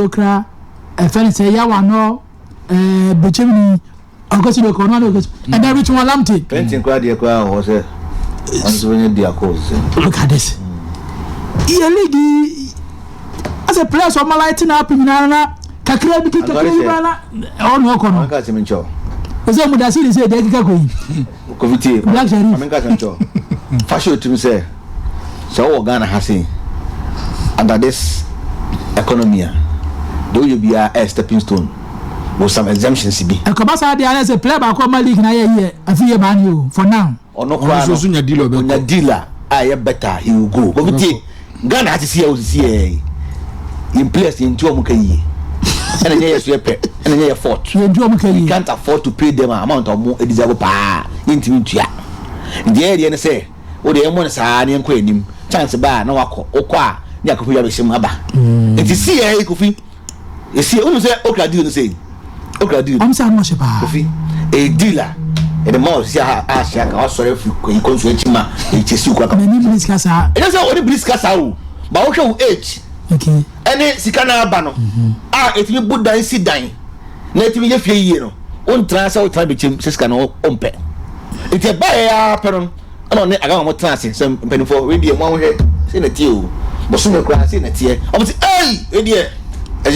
okra friend say ya wa no bechemi ogosi do kono no ogosi and then which one lamte painting kwa de kwa ho say onso when dia cause look at this yeah lady as a place of my lighting up in na kakra bi kakra na ono kono aka se mencho ozo mu da say dey kika koyi covid amenka chancho fashion to me say so Ghana has under this economy do you be a stepping stone with some exemptions be e ko basa dey as a player ba ko ma league na ye afiye ba ni o for now ono kwa no so nya dealer aye better he will go covid Ghana has see in place in two mukayi and yes we pay and yes fort you do mukayi can't afford to pay them amount of more desirable pa intimate in the area say o de emo sa na enko anim chance ba na wakọ okọ ni akofo ya be shim aba enti see e kofi e see unu say okra deal no say okra deal am say no she ba kofi a dealer e the more see a shaka o sorry fi ko nso echima e chesi kwa ka ni bliska sa e say o ni bliska sa o ba wo hwe age okay ene sika na aba no etimi budan si dan na etimi ye fie yie no on transfer o try be chem sika no ompe enti ba ya peron ana ne aga mo transfer sem penifo we die mo hwe se na tie o bo so me kra se na tie o say eh e die e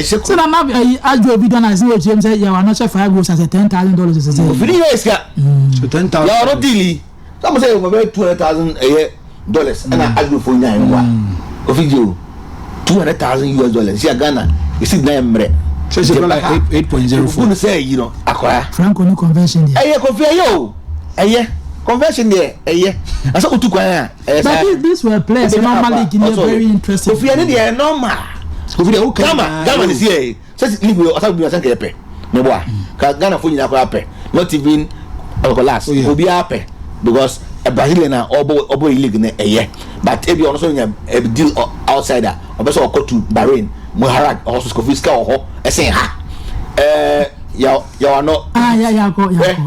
se so na ma ajo bi don as we chem say ya wa no chef 5 goals as $10,000 say free years ka so $10,000 ya no deal some say we be $200,000 a year dollars ana ajo fo nya en wa o video $200,000 see Ghana you see na emre so it's like 8.04 who say you know Accra Franco no convention there confia yo convention there asa utu kwa but these were players normally in very interesting confia ne there normal confia o Ghana is here say league we asa bi asa ke pe me boa ka Ghana fo nyina kwa pe not even last obi ape because a Brazilian obo league na but ebi ono so nya deal outsider obeso okọ to Bahrain Muharraq also Skofiska oho esen ha ya no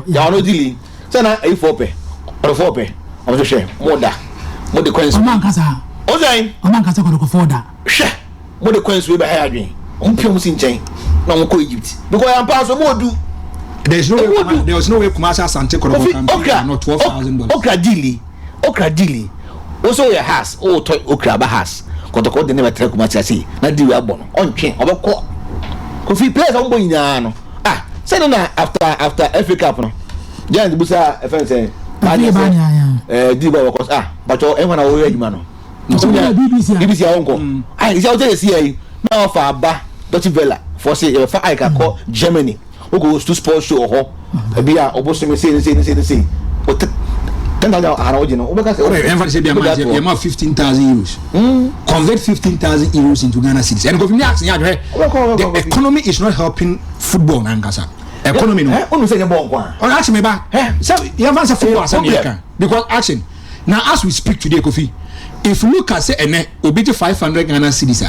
ya no dealing say na e for pe o so share mo de coins o man kasa ko for da hwe mo de coins we be ha adwen o mpio mo si nchen na mo ko Egypt because am pass mo do there was no way Kumasi Asante Kotoko can be not $12,000 okra deal also your house o to okra ba house Kotoko de never try Kumasi say na di we abon ontwe obekọ Kofi players on boy nyina no say na after FA Cup no Giants busa FN say di ba workers but o enwa na wo adwuma no BBC onko is out there see na offer ba Deutsche Welle for say for I can call Germany who goes to sports show ho be a oboso say o $10,000 arawo no obeka say say be am 15,000 euros convert 15,000 euros into Ghana cedis and go me ask ya the economy is not helping football na ngasa economy no onu say bon kwa on ask me ba so you have answer football as American because action now as we speak today Kofi if you look at say ene obi 500 Ghana cedis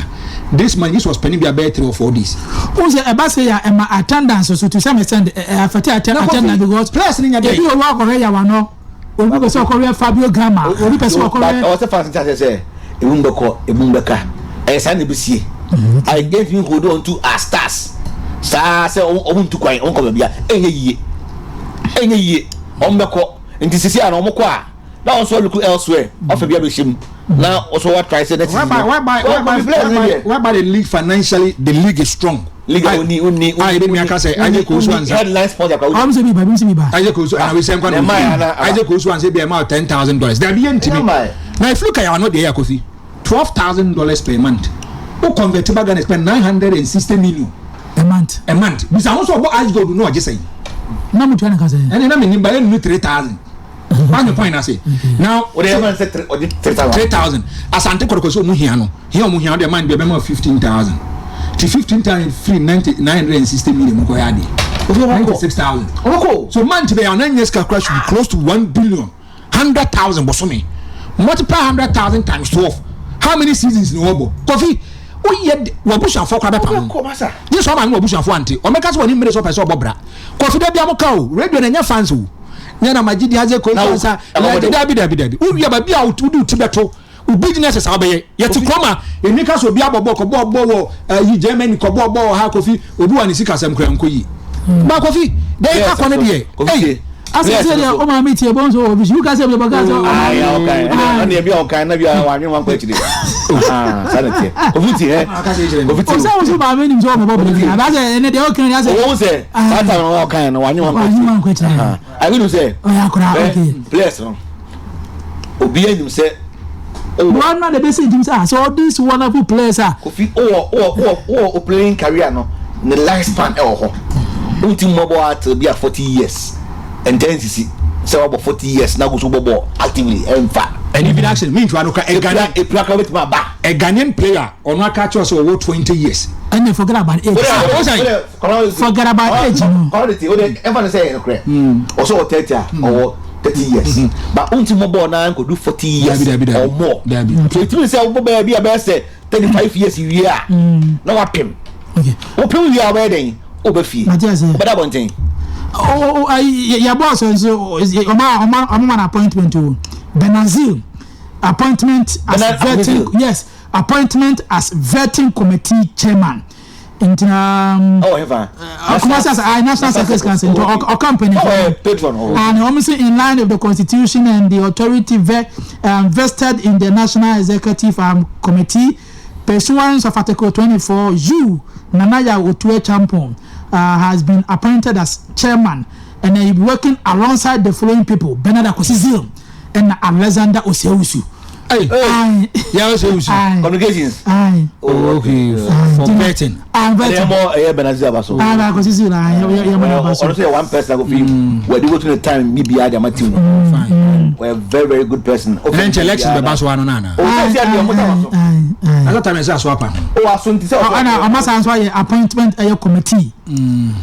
this man was spending be about 3 or 4 days who say e ba say ya attendance so to some extent after attendance because plus ni nya dey you work on ya wa no obi be so Korea Fabio Gama obi be so Korea o se fancy say ebumbeka san ne bisie I gave him hold on to our stars say omuntu kwan on ko bia enye yie on beko nti sisi ana on ko a na on so look elsewhere of bia be shim now also what try say that why by the league financially the league is strong league uni I didn't mean say aje ko so answer headline sponsor ka am say bi ba aje ko so and we say kwa aje ko so answer be amount $10,000 there be ntimi now if look at you not there Kofi $12,000 per month who convert to Ghana spend 960 million a month bisa also about ice gold no just say na mutu ana ka say and na me nimba no 3,000 one the point I say now what they man say 3,000 Asante Kotoko so mu hia no here mu hia the man be 15,000 to 15,000 free 960 million mo ko ya dey 96,000 so man to be on 9 years crash should be close to 1 billion 100,000 bosome multiply 100,000 times 12 how many seasons no obo Kofi o ye wabusha for kwaba pa ko masa this one man wabusha for ante o meka so ni mere so person obobra Kofi da bia mo ka o radio na nya fans o nya na magidi aze ko fansa dabi o wi ba bia o tudu tibeto business is obey yet koma enika so bia bobo ko bobo yi Germany ko bobo ha Kofi obi wa ni sika sem kran ko yi ba Kofi dey ka ko ne de hey asese de o ma meet e bonzo obi you can say be baga so okay na e bia okay na bia wa nwa kwa chiri sanete ofuti ofuti o say o so ba me ni so mo bobo ni ba say ene de o kan ya say o say sata no okay na wa nwa kwa chiri I will say o ya kura okay place no obi enim say one man the best team say so this wonderful players Kofi o playing career no the lifespan e ho until mo bo at be 40 years and then see say about 40 years now go so bobo actively emfa and if action mean to anoka a Ghanaian player on one catch us over 20 years and they forget about age forget about age quality o dey ever say correct also 30 or 30 years but until mo boy now go do 40 years or more so it means say bobo be about say 35 years you year now apem okay o pem we are wedding o be fi but that one thing your boss so an appointment to Benazil appointment as vetting yes appointment as vetting committee chairman in National Secretary Council or company and obviously in line with the constitution and the authority vested in the National Executive Committee pursuant of Article 24 you Nanaya Otue Champon has been appointed as chairman and he will be working alongside the following people Bernard Akosizil and Alexander Oseusu. Communications. Okay. For vetting. I'm vetting. Honestly, one person go film. Where they go to the time, maybe I am a team. Fine. We're a very, very good person. French election, the boss one nana. Another time is a swap. Asante. I must answer appointment a committee.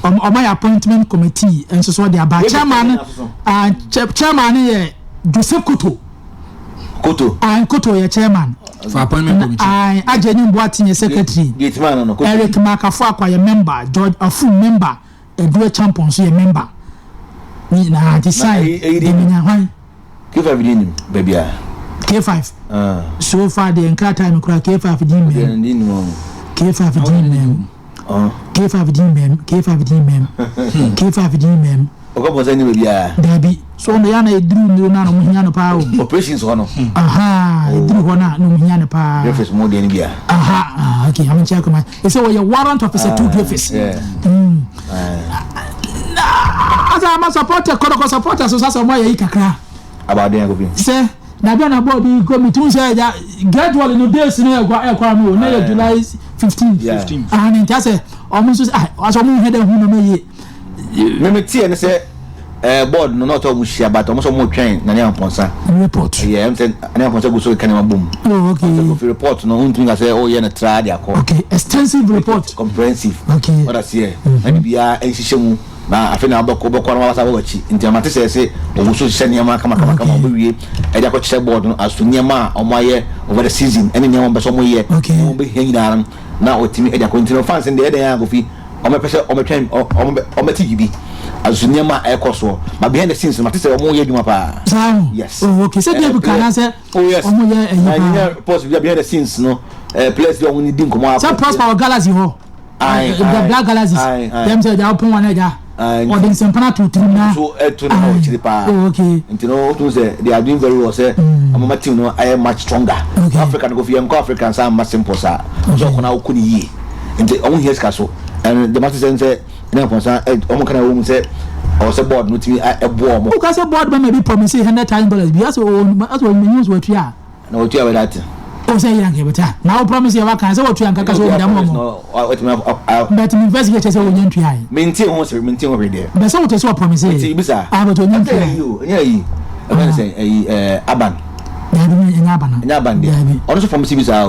On my appointment committee, and so they are chairman Joseph Koto and Koto your chairman for appointment committee. I Ajeni Boatin your secretary. Eric Makafo your member, George a full member, a dual champion so your member. Na decide K5 baby. K5. So far the entire time K5 K5 Okobo any baby Dabi so no ya na edru no na no hia no pa operations ho no edru ho na no hia no pa reference more than bia okay I'm check my you say your warrant officer two reference as I'm supporter Kotoko supporter so say mo ya kakra about them go be say na bia na board go me tun say gradually no days no e kwa no na July 15 and it say almost as mo head hu no me me tie ne say board no not almost share but almost more train na na ponsa report yeah I'm saying na ponsa go so kan ma bom okay so report no untu nga say oh yeah na try dia ko okay extensive report comprehensive okay what I see na bia enhihye mu na afi na abako no wasa wachi nti amate say o so hye niam kama obewie e dia ko che board no aso niam a omoye over the season ene niam be so moye o be hia na otimi e dia ko nti no fans de ya go fi o me pese o me train o me tigibi azuniama ekoso but behind the scenes mate say omo ye dwuma pa yes okay say dey buka say omo ye eyi post behind the scenes no players dey on need nkomo say prosper galaxy ho the black galaxies them say they open one ega or them sempana to na so to na chiri pa okay you know to say they are doing very well say amama team no I am much stronger African go fi am Africans are much simple sa so kona okuni yi nti omo here ska so and the matter say na ponsa omo kana wo mu say o say board no timi e bo omo o ka say board be maybe promise $100,000 bi as o news what ya na what you that o say yan ke beta na o promise ya kan say what you kan ka so da mo no what me but investigate say o nyan tu ai maintain ho there be say what so promise e bisa but o nyan tu nya yi e be say aban ya bi nya aban there on so promise bisa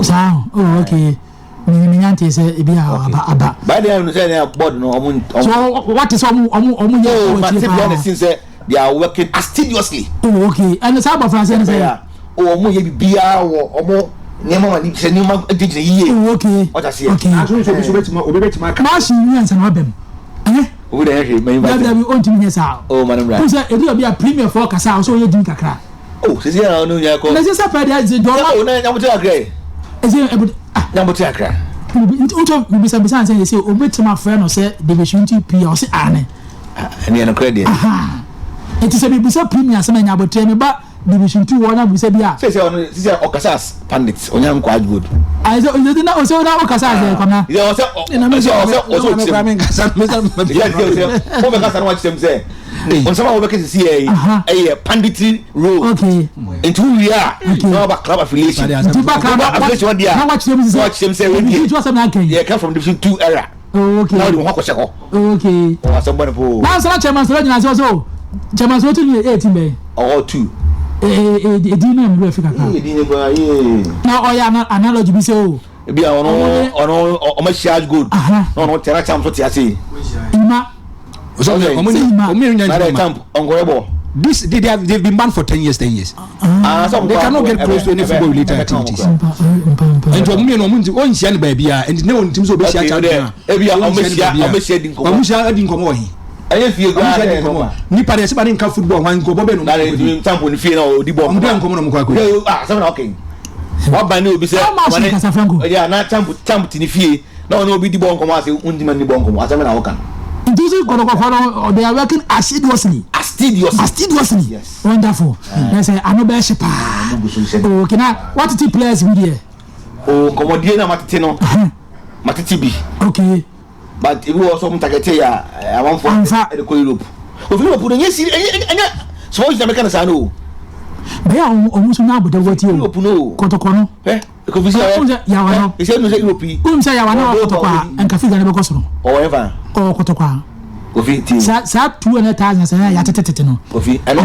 oh okay me nyante say e bi aba by the time say na board no so what is omu yeah since they are working assiduously okay and the sabba France say omu ye bibia wo omu nyema mani se nyema ejije yiye okay what I see okay so betima obebetima ka machine yan san wabem obi dey here me we on timi here sa oh madam right so say e dey be a premier for kasa so ye din kakra Oh, sisi ya no nya ko. Na sisi pa dia je do. Oh, na nya mutia kra. Ese nya mutia kra. Unto bisa say obetima frɛ no sɛ division 2P o se ane. Ani na credit. Aha. Enti sɛ bisa premier sɛ nya abotre me ba division 2 wona bisa bia. Sisi ono sisi okasas pandits onya nko agud. Aizo na o se na okasas e kona. Ya o se o se me kasa me ya o me kasa no wa chem se. On sama wo bekesi see eh panditry role. Okay. Into we are no about club affiliation. Into back affiliation dia. Now watch them say we yeah, come from division 2 era. Okay. Now we ko seko. Okay. O asombo po. Now so chairman so nyina so. Chairman so to 18 be. Or 2. Edina me Africa. Edina ba eh. Now oya analogy be say o. Ebi ono o ma charge good. No tera cham so ti ase. Ima. So they've been banned for 10 years. So they cannot get close to any football related activities. And to me no munti on sia baby and no team so be sia cha na. Ebi o me sia din ko. Amu sia din ko mo hi. Aye fie gwa ni pa de se ba nka football wan ko bobe no. Na ni tampo ni fie na o di ball. Mu dem ko mo no ko ko. So na okay. Wa ban ni obi se ya na tampo ni fie. Na ono obi di ball ko mo ase undi man ni ball ko mo ase na wo kan. These Kotoko, they are working assiduously. Yes. Wonderful. They say, I'm a best pa. Okay, now, what did players with here? Oh, Comodiana Matino. Matitibi. Okay. But it was some Tagatea, I want for the Europe. If you put a so is the mechanics I know. They are almost now, but what you know, Kotoko, eh? Because we say, Yawano, he said, no, Europe. Say, Yawano, Kotoko, and Cafe Nebucoso. Or ever. Or Kotoko. Sa 200,000 say ya tetete no. Kofi, I know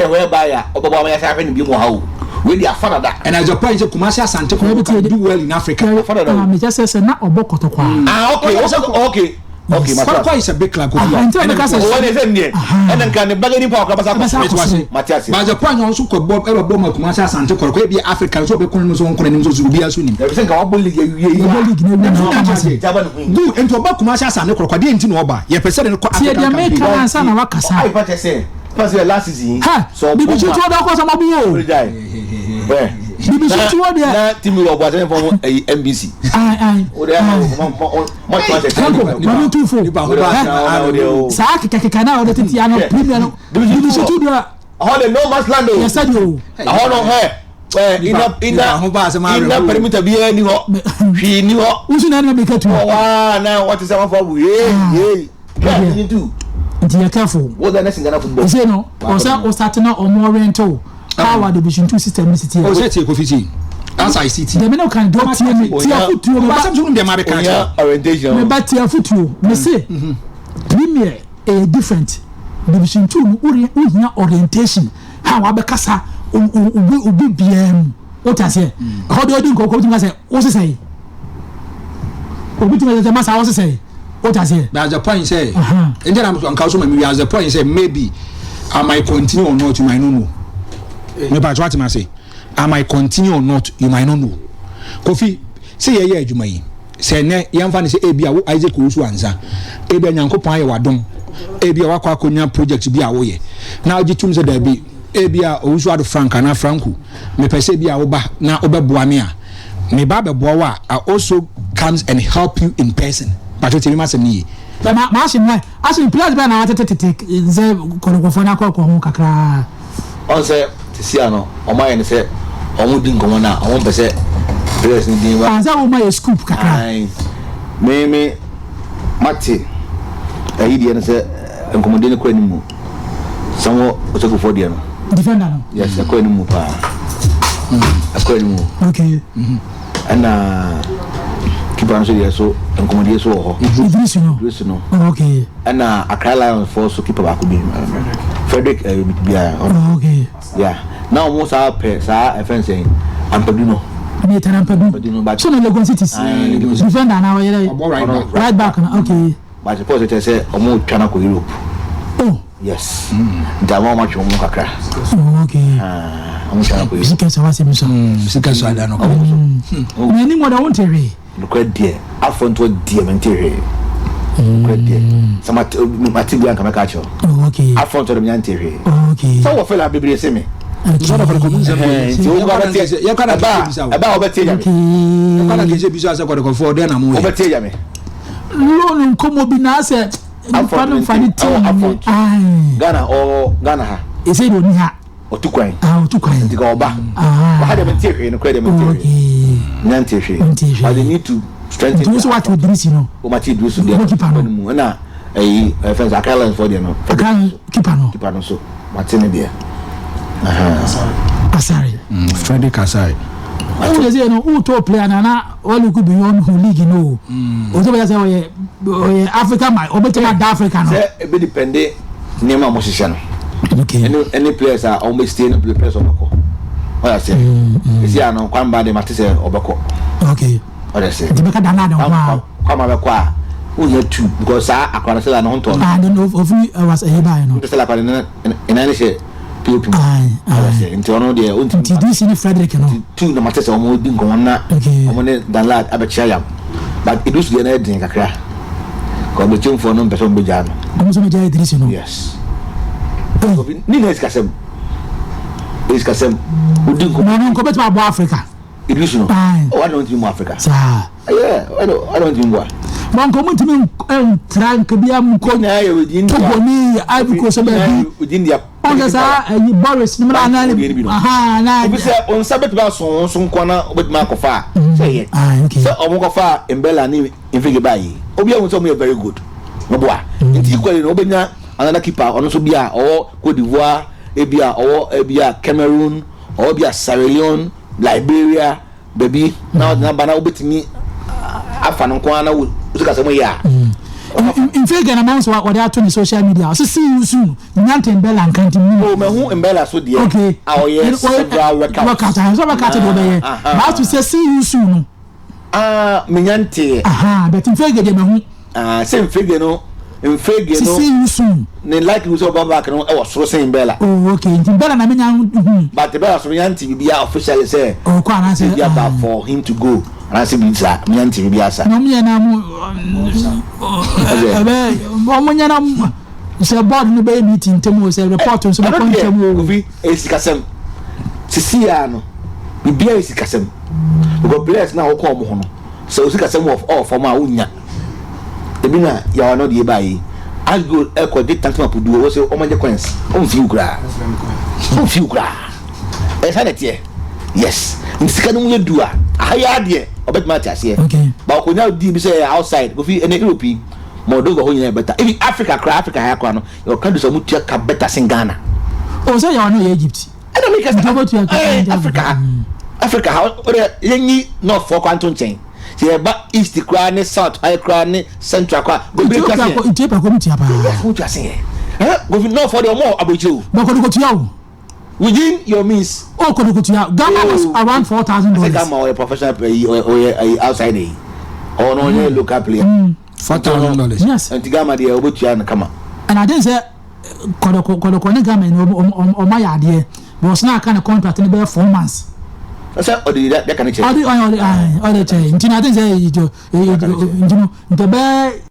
where buyer Obama may have been more how. We are father that. And as a point of commercial Asante can do well in Africa. Me just say na Obokotoko. Okay. Okay, my father is a big club. Until the castle is here. And then can the baggy park of Matthias. But the point also could Bob ever bomb commercial Asante could be African so be calling us on calling us to be as soon. Everything I believe do into about commercial Asante could be into Oba. Ye person in the American answer na wakasa. I what I say. Pass your last season. So we should talk about some of you. Where? Bibi so tuwa dia na timi wo bwa tele from MBC o de mo twa se sa kika na o de titi ano premier no bibi so tu dia all the no man's land o yes said you all no he ina perimeter bi ani ho hwi ni ho usu na na be katu wa na what is our for hey you do be careful what the next in Ghana football say no o start na o more rental power division 2 system is here. Oh, say Kofi. As I see. The men can do tia futu but some dem are catch orientation. Me ba tia futu. Me say premier a different division 2 we here orientation how abekasa obi biem what I say how do you do ko to say what say obi to say masa what say what I say that's the point say and then I'm on council me as the point say maybe I might continue or not you might not know. Me ba what I say I might continue or not you might not know. Kofi say ye adwuma yi say ne yamfa ne say ebia wo Isaac Owusu ansa ebia Nyankopon aye wadom ebia wakwa akonya project bi a wo ye na ogitum say da bi ebia Owusu ado Franka na Franku me pese ebia wo ba na obeboa me a me ba beboa wa also comes and help you in person but you tell me say ni actually players be na take ze Kotoko na kwa ho kakra on say see ano o ma yen say o mu din komo na o pese players ni din wa anza o ma ye scoop kakra me mate ayi dia na say enkomode ne kwa ni mu sanwo o se ko for dia no defender no yes kwa ni mu pa akwa ni mu okay ana kipa no so dia so enkomode so ho Idris no okay ana Accra Lions for so kipa ba ko bi Frederick bia okay yeah now almost our pay sa offense Ampeduno me Ampeduno but so no Lagos cities defender na right back okay but suppose it say omo twana ko Europe oh yes dama ma chwo mo kakra okay omo twana ko Europe sika sa wase miso sika so ada no me ni mo da won tere look at there afon to there mentere Some Matibu and Kamakacho. Okay. I found them Yanti. Okay. So what fella be see me? About Lolo nkomo bi na ase fanu fani team Ghana or Ghana is it oni ha otukwan otukwan ndiga oba wa hade mentie no kwede mentie nantie but they need to strengthen do so what we dress no o mati do so there mu na friends Accra for there no keeper no so mati ne there Asare Friday Kasai o say no who top player na all could be on who league no o so be say o Africa my o better than Africa no say e be depend nema mo hihye no okay any players are almost staying in the place obeko what I say you see no kwamba de mate say obeko okay what I say the beka dana don kwama beko a who here too because akwara say na honto I don't know if was a buy no say like in any say people I say into ono there unti this in Frederick no two na mate say omo di ngon na omo ne danlad abechia yam but it was the na din kakra ko be chimfo no person be jano omo so me jai Idris no yes ni na iskasem udin ko no ko beto abo Africa Idris no oh I don't know Africa sir yeah I don't know man ko mutimi trank bia mu ko na ya within to ni Ivory Coast be within their on sa you Boris ni mara na aha na bi say on sabet ba so nkona obetma kofa say yeah okay so omo kofa embella ni infige bayi obi ahun so mo very good no boa nti equally no obenya another keeper ono so bia or Cote d'Ivoire ebia or ebia Cameroon or bia Sierra Leone Liberia baby now na bana obetimi afa no kwa na usika se mo ya in figure na man so what they are to social media so see you soon nyante mbela nkanti mu oh me hu mbela so there okay yes several workout so workout do be but to say see you soon me nyante but in figure de me hu same figure no in figure no see you soon ne like you so back no e was so say mbela oh okay mbela na me nya but the mbela so nyante bibia officially say oh kwa na say for him to go and say bisa nyante bibia sa no me na mu ebe mo nya na say board no be meeting temo say report so be kontemo obi esikasem sisia no bibia esikasem because players na okọ mo ho no so esikasem of all form a unya ebi na ya no de bayi as go e did tank map do wo say o manje coins on fiu kra e sanete yes nsika no ye do a haya de obetma ti ase ba ko nya di bi say outside go fi in Europe Moldova ho nya better even Africa haya kwa no you can do some mutia ka better sin Ghana o say ya no Egypt I don't make Africa how yenyi no for kwanto nchen se ba east kwa ne south high kwa ne central kwa go break kasi Ethiopia ko mutia ba who just say go no for the more abojo ba ko ko tia o within your means ko ko tia Ghana was around $4,000 Ghana or a professional player or outside or no local player $4,000 yes and Ghana dey obotua na kama and I didn't say Kotoko ne Ghana o ma ya de but na kind of contract in be 4 months I said that can change all the change. I didn't say you know the